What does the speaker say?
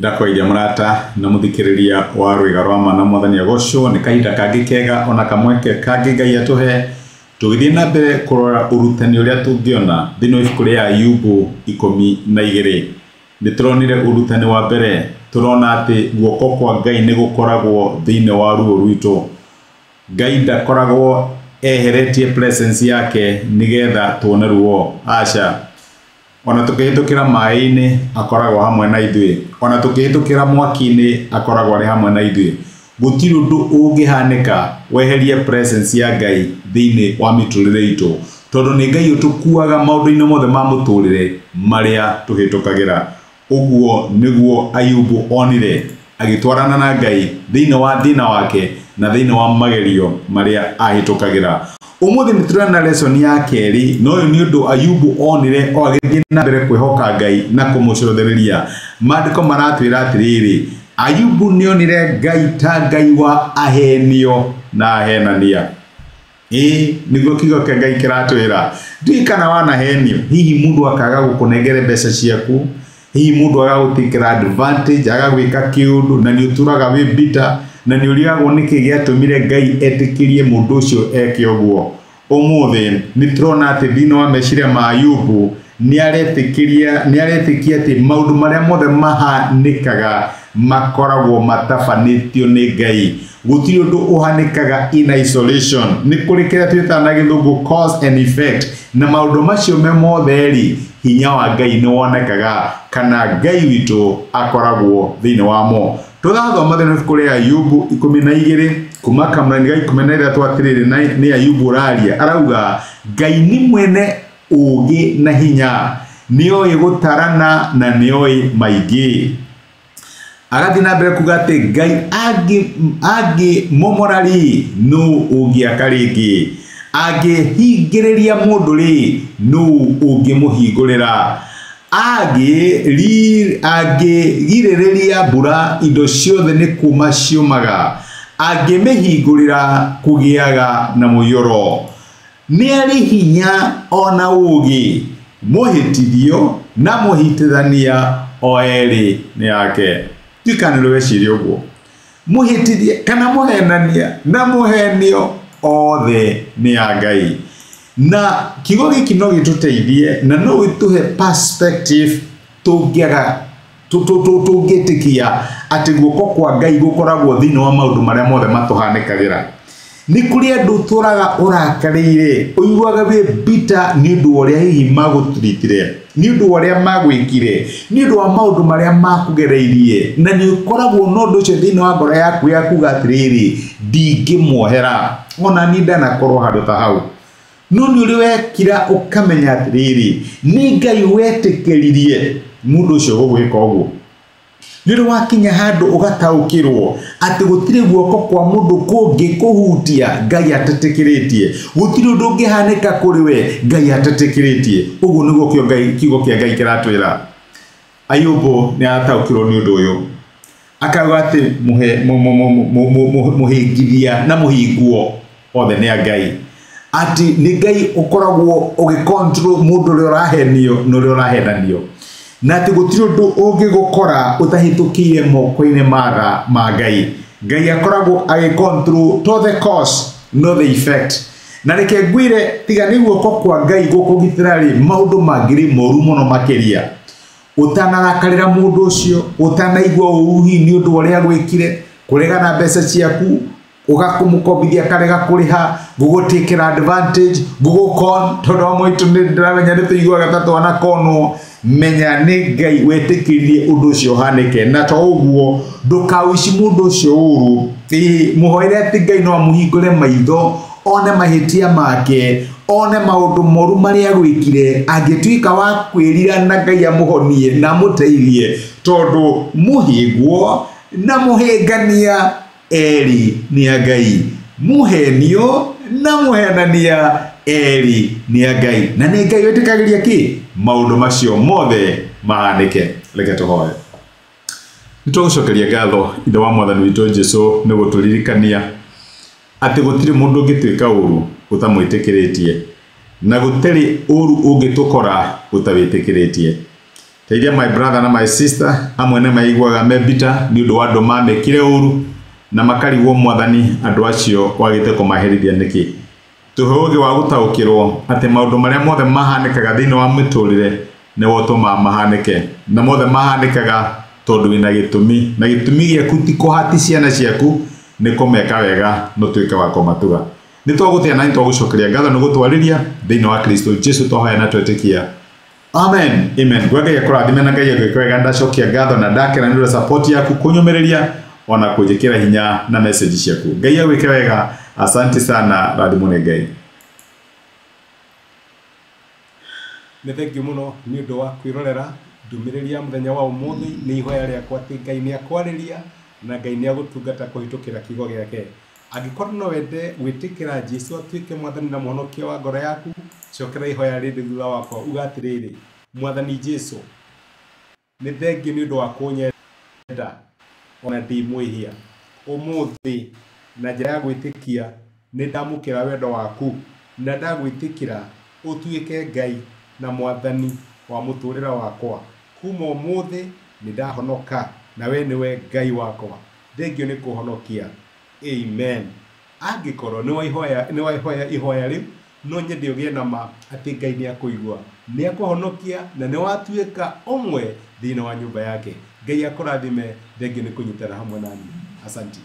Ndakwaithia mũrata na mũthikĩrĩria wa rwĩga rwa ma na mwathani agocwo nĩ kahinda kangĩ kega ona kamweke kangĩ Ngai atũhe tũgĩthiĩ na mbere kũrora ũrutani ũrĩa tũngĩona thĩinĩ wa ibuku rĩa Ayubu 12. Nĩ tũronire ũrutani wa mbere, tũrona atĩ guoko kwa Ngai nĩ gũkoragwo thĩinĩ wa ruo rwitũ. Ngai ndakoragwo eheretie presence yake nĩgetha tuone ruo, aca. Ona tũkĩhĩtũkĩra maĩ-inĩ akoragwo hamwe na ithuĩ, ona tũkĩhĩtũkĩra mwaki-inĩ akoragwo arĩ hamwe na ithuĩ. Gũtirĩ ũndũ ũngĩhanĩka weherie presence ya Ngai thĩinĩ wa mĩtũrĩre itũ, tondũ nĩ Ngai ũtũkuaga maũndũ-inĩ mothe ma mũtũrĩre marĩa tũhĩtũkagĩra. Ũguo nĩguo Ayubu onire agĩtwarana na Ngai thĩinĩ wa thĩna wake na thĩinĩ wa magerio marĩa ahĩtũkagĩra. Ũmũthĩ nĩ tũrona lesson ya kerĩ, na ũyũ nĩ ũndũ Ayubu onire o agĩthiĩ na mbere kwĩhoka Ngai na kũmũcothereria. Maandĩko maratwĩra atĩrĩrĩ, Ayubu nĩ onire Ngai ta Ngai wa ahenio na ahenania. Ĩĩ, nĩguo kiugo kĩa Ngai kĩratwĩra. Ndiũĩ kana wanahenio, hihi mũndũ akaga gũkũnengere mbeca ciaku, hihi mũndũ agagũtĩkĩra advantage, agagwĩka kĩũndũ na nĩ ũtũraga wĩ bitter, na nĩ ũrigagwo nĩkĩ gĩatũmire Ngai etĩkĩrie mũndũ ũcio eke ũguo. Ũmũthĩ nĩ tũrona atĩ thĩinĩ wa meciria ma Ayubu nĩ aretĩkia atĩ maũndũ marĩa mothe mahanĩkaga makoragwo matabanĩtio nĩ Ngai. Gũtirĩ ũndũ ũhanĩkaga in isolation. Nĩ kũrĩ kĩrĩa twĩtaga na gĩthũngũ cause and effect, na maũndũ macio me mothe rĩ, hinya wa Ngai nĩ wonekaga kana Ngai witũ akoragwo thĩinĩ wamo. Tũrathoma thĩinĩ wa ibuku rĩa Ayubu 12 kuma kamũraini ga 13 atĩrĩrĩ, nĩ Ayubu ũraria, arauga Ngai nĩ mwene ũũgĩ na hinya, nĩoĩ gũtarana na nĩoĩ maingĩ. Agathiĩ na mbere kuga atĩ Ngai angĩmomora rĩ, nũ ũngĩaka rĩngĩ? Angĩhingĩrĩria mũndũ rĩ, nũ ũngĩmũhingũrĩra? Angĩgirĩrĩria mbura, indo ciothe nĩ kuma ciũmaga. Angĩmĩhingũrĩra, kũgĩaga na mũiyũro. Nĩ arĩ hinya ona ũũgĩ, mũhĩtithio na mũhĩtithania o erĩ nĩ yake. Ndiũĩ kana nĩ weciria ũguo. Mũhĩtithia kana mũhenania na mũhenio othe nĩ ya Ngai. Na kiugo gĩkĩ no gĩtũteithie na no gĩtũhe perspective tũngĩaga tũngĩtĩkia atĩ guoko kwa Ngai gũkoragwo thĩinĩ wa maũndũ marĩa mothe matũhanĩkagĩra. Nĩ kũrĩ andũ ũtũraga ũrakarĩire, ũiguaga wĩ bitter nĩ ũndũ wa ũrĩa hihi magũtũritire, nĩ ũndũ wa ũrĩa magwĩkire, nĩ ũndũ wa maũndũ marĩa makũgereirie, na nĩ ũkoragwo na ũndũ ũcio thĩinĩ wa ngoro yaku ya kuga atĩrĩrĩ, ndingĩmuohera, ona niĩ ndanakorwo handũ ta hau. No nĩ ũrĩ wekira ũkamenya atĩrĩrĩ, nĩ Ngai wetĩkĩririe mũndũ ũcio gũgwĩka ũguo. Nĩ ũrĩ wakinya handũ ũgataũkĩrwo atĩ gũtirĩ guoko kwa mũndũ kũngĩkũhutia Ngai atetĩkĩrĩtie, gũtirĩ ũndũ ũngĩhanĩka kũrĩ we Ngai atetĩkĩrĩtie. Ũguo nĩguo kiugo kĩa Ngai kĩratwĩra. Ayubu nĩ arataũkĩrwo nĩ ũndũ ũyũ, akauga atĩ mũhĩngithia na mũhinguo othe nĩ a Ngai, atĩ nĩ Ngai ũkoragwo ũgĩcontrol mũndũ ũrĩa ũrahenio na ũrĩa ũrahenanio, na atĩ gũtirĩ ũndũ ũngĩgũkora ũtahĩtũkĩire moko-inĩ ma Ngai. Ngai akoragwo agĩcontrol to the cause no the effect. Na reke ngwĩre, tiga nĩ guoko kwa Ngai gũkũgitĩra rĩ, maũndũ mangĩrĩ moru mũno makĩria. Ũtanarakarĩra mũndũ ũcio, ũtanaigua ũru hihi nĩ ũndũ wa ũrĩa agwĩkire, kũrega na mbeca ciaku, ũgakũmũkombithia akarega kũrĩha, gũgũtĩkĩra advantage, gũgũkon, tondũ wa mũitũ nĩ ndĩramenya nĩ tũiguaga ta twanakonwo. Menya nĩ Ngai wetĩkĩririe ũndũ ũcio ũhanĩke, na to ũguo ndũkaũici mũndũ ũcio ũru. Ĩĩ, mũhoere atĩ Ngai no amũhingũre maitho, one mahĩtia make, one maũndũ moru marĩa agwĩkire, angĩtuĩka wa kwĩrira na Ngai amũhonie na amũteithie, tondũ mũhĩngwo na mũhĩngania erĩ nĩ a Ngai, mũhenio na mũhenania erĩ nĩ a Ngai. Na nĩ Ngai wĩtĩkagĩria kĩ maũndũ macio mothe mahanĩke. Reke tũhoe. Nĩ tũgũcokeria ngatho Ithe wa Mwathani witũ Jesũ nĩ gũtũririkania atĩ gũtirĩ mũndũ ũngĩtuĩka ũru ũtamwĩtĩkĩrĩtie, na gũtirĩ ũru ũngĩtũkora ũtawĩtĩkĩrĩtie. Teithia my brother na my sister amwe nĩ maiguaga me bitter nĩ ũndũ wa andũ mamekire ũru na makarigwo Mwathani andũ acio wagĩte kũmaherithia nĩkĩ. Tũhe ũũgĩ wa gũtaũkĩrwo atĩ maũndũ marĩa mothe mahanĩkaga thĩinĩ wa mĩtũrĩre nĩwe ũtũmaga mahanĩke, na mothe mahanĩkaga tondũ wĩna gĩtũmi, na gĩtũmi gĩaku ti kũhati ciana ciaku, nĩ kũmeka wega na ũtuĩke wa kũmatuga. Nĩ twagũtĩa na nĩ twagũcokeria ngatho nĩ gũtwarĩria thĩinĩ wa Kristo Jesu twahoya na twetĩkia. Amen. Amen. Gwa Ngai akũrathime na Ngai agwĩke wega. Ndacokia ngatho na ndakena nĩ ũndũ wa support yaku kũnyũmĩrĩria ona kũnjĩkĩra hinya na message ciaku. Ngai agwĩke wega. Asante sana, rathimwo nĩ Ngai. Nĩ thengiũ mũno nĩ ũndũ wa kwĩrorera ndũmĩrĩri ya mũthenya wa ũmũthĩ. Nĩ ihoya rĩakwa atĩ Ngai nĩ akwarĩria na Ngai nĩ agũtungata kũhĩtũkĩra kiugo gĩake. Angĩkorwo no wende gwĩtĩkĩra Jesu atuĩke Mwathani na Mũhonokia wa ngoro yaku, cokera ihoya rĩrĩ thutha wakwa, uga atĩrĩrĩ: Mwathani Jesu, nĩ thengiũ nĩ ũndũ wa kũnyenda ona ndĩ mwĩhia. Ũmũthĩ na njĩra ya gwĩtĩkia nĩ ndamũkĩra wendo waku na ndagwĩtĩkĩra ũtuĩke Ngai na Mwathani wa mũtũrĩre wakwa. Kuma ũmũthĩ nĩ ndahonoka na we nĩwe Ngai wakwa. Thengiũ nĩ kũhonokia. Amen. Angĩkorwo nĩ waihoya ihoya rĩu, no nyende ũgĩe na ma atĩ Ngai nĩ akũigua, nĩ akũhonokia na nĩ watuĩka ũmwe thĩinĩ wa nyũmba yake. Ngai akũrathime. Thengiũ nĩ kũnyitana hamwe nani. Asanti.